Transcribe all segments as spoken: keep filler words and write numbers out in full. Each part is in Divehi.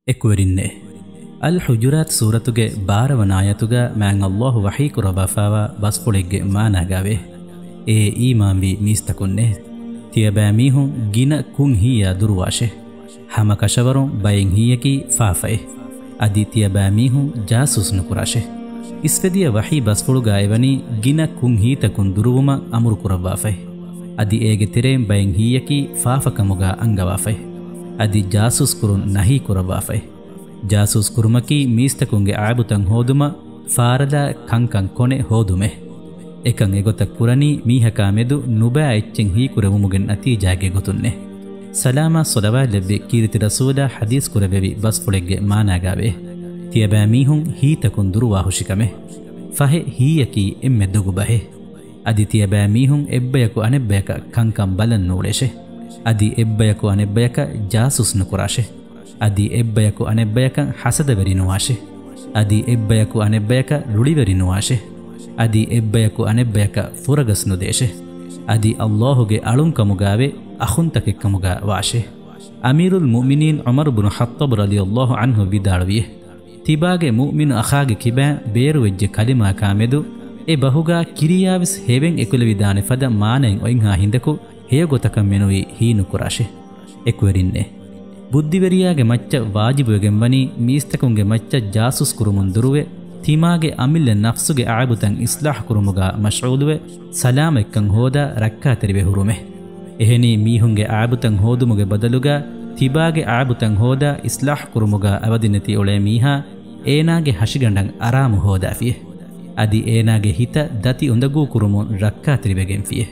އެކުވެރިންނޭ. އަލް ޙުޖުރާތް ސޫރަތުގެ ބާރަ ވަނަ އާޔަތުގަ މާތް ﷲ ވަޙީ ކުރައްވާފާވާ ބަސްފުޅެއްގެ މާނާގާވޭ. އޭ އީމާންވި މީސްތަކުންނޭ! ތިޔަބައިމީހުން ގިނަ ކުށް ހީއާ ދުރުވާށޭ. ހަމަކަށަވަރުން ބައެއް ހީއަކީ ފާފައޭ. އަދި ތިޔަބައިމީހުން ޖާސޫސް ނުކުރާށޭ. އިސްވެދިޔަ ވަޙީ ބަސްފުޅުގާ އެވަނީ ގިނަ ކުށް ހީތަކުން ދުރުވުމަށް އަމުރު ކުރައްވާފައި. އަދި އޭގެ ތެރެއިން ބައެއް ހީއަކީ ފާފަކަމުގާ އަންގަވާފައި. އަދި ޖާސޫސް ކުރުން ނަހީ ކުރައްވާފައި. ޖާސޫސް ކުރުމަކީ މީސްތަކުންގެ އާއިބުތައް ހޯދުމަށް ފާރަލާ ކަންކަން ކޮނެ ހޯދުމޭ. އެކަން އެގޮތަށް ކުރަނީ މީހަކާ މެދު ނުބައި އެއްޗެއް ހީކުރެވުމުގެ ނަތީޖާގެ ގޮތުންނޭ. ސަލާމާ ޞަލަވާތް ލެއްވި ކީރިތި ރަސޫލާ ޙަދީޘް ކުރެއްވެވި ބަސްފުޅެއްގެ މާނާގާވޭ. ތިޔަބައިމީހުން ހީތަކުން ދުރުވާހުށިކަމެއް. ފަހެ ހީއަކީ އެންމެ ދޮގު ބަހެއް. އަދި ތިޔަބައިމީހުން އެއްބަޔަކު އަނެއްބަޔަކަށް ކަންކަން ބަލަން ނޫޅޭށޭ. އަދި އެއްބަޔަކު އަނެއްބަޔަކަށް ޖާސޫސް ނުކުރާށޭ. އަދި އެއްބަޔަކު އަނެއްބަޔަކަށް ހަސަދަވެރި ނުވާށޭ. އަދި އެއްބަޔަކު އަނެއްބަޔަކަށް ރުޅިވެރި ނުވާށޭ. އަދި އެއްބަޔަކު އަނެއްބަޔަކަށް ފުރަގަސް ނުދޭށޭ. އަދި ﷲ ގެ އަޅުންކަމުގާވެ އަޚުންތަކެއްކަމުގާ ވާށޭ. އަމީރުލް މުއުމިނީން ޢުމަރު ބުނު ޚައްޠާބު ރަޟިޔަﷲ ޢަންހު ވިދާޅުވިއޭ، ތިބާގެ މުއުމިނު އަޚާގެ ކިބައިން ބޭރުވެއްޖެ ކަލިމާއަކާ މެދު އެ ބަހުގާ ކިރިޔާވެސް ހެވެން އެކުލެވިދާނެ ފަދަ މާނައެއް އޮތްހާ ހިނދަކު ހެޔޮގޮތަކަށް މެނުވީ ހީނުކުރާށޭ. އެކުވެރިންނޭ! ބުއްދިވެރިޔާގެ މައްޗަށް ވާޖިބުވެގެންވަނީ މީސްތަކުންގެ މައްޗަށް ޖާސޫސް ކުރުމުން ދުރުވެ، ތިމާގެ އަމިއްލަ ނަފްސުގެ އައިބުތައް އިޞްލާޙު ކުރުމުގާ މަޝްޣޫލުވެ، ސަލާމަތްކަން ހޯދާ ރައްކާތެރިވެ ހުރުމޭ. އެހެނީ މީހުންގެ އައިބުތައް ހޯދުމުގެ ބަދަލުގާ ތިބާގެ އައިބުތައް ހޯދާ އިޞްލާޙު ކުރުމުގާ އަވަދިނެތި އުޅޭ މީހާ އޭނާގެ ހަށިގަނޑަށް އަރާމު ހޯދާފިޔޭ. އަދި އޭނާގެ ހިތަށް ދަތި އުނދަގޫ ކުރުމުން ރައްކާތެރިވެގެންފިޔޭ.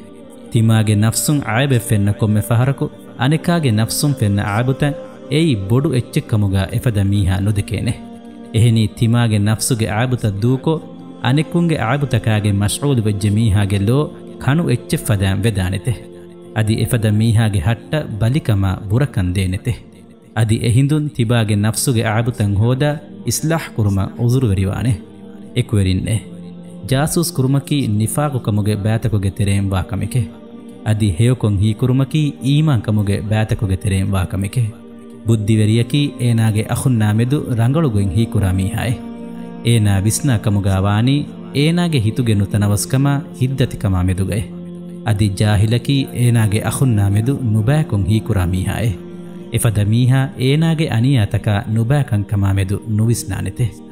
ތިމާގެ ނަފްސުން އައިބެއް ފެންނަ ކޮންމެ ފަހަރަކު އަނެކާގެ ނަފްސުން ފެންނަ އައިބުތައް އެއީ ބޮޑު އެއްޗެއްކަމުގާ އެފަދަ މީހާ ނުދެކޭނެ. އެހެނީ ތިމާގެ ނަފްސުގެ އައިބުތައް ދޫކޮށް، އަނެކުންގެ އައިބުތަކާގެ މަޝްޣޫލުވެއްޖެ މީހާގެ ލޯ ކަނު އެއްޗެއްފަދައިން ވެދާނެތެ. އަދި އެފަދަ މީހާގެ ހައްޓަށް ބަލިކަމާ ބުރަކަން ދޭނެތެ. އަދި އެހިނދުން ތިބާގެ ނަފްސުގެ އައިބުތައް ހޯދާ އިޞްލާޙު ކުރުމަށް ޢުޛުރުވެރިވާނެ. އެކުވެރިންނޭ! ޖާސޫސް ކުރުމަކީ ނިފާޤުކަމުގެ ބައިތަކުގެ ތެރެއިން ވާ ކަމެކޭ. އަދި ހެޔޮކޮށް ހީކުރުމަކީ އީމާންކަމުގެ ބައިތަކުގެ ތެރެއިން ވާ ކަމެކޭ. ބުއްދިވެރިޔަކީ އޭނާގެ އަޚުންނާ މެދު ރަނގަޅުގޮތް ހީކުރާ މީހާއޭ. އޭނާ ވިސްނާ ކަމުގާ ވާނީ އޭނާގެ ހިތުގެ ނުތަނަވަސްކަމާ ހިތްދަތިކަމާ މެދުގައޭ. އަދި ޖާހިލަކީ އޭނާގެ އަޚުންނާ މެދު ނުބައިކޮށް ހީކުރާ މީހާއޭ. އެފަދަ މީހާ އޭނާގެ އަނިޔާތަކާ ނުބައިކަންކަމާ މެދު ނުވިސްނާނެތެ.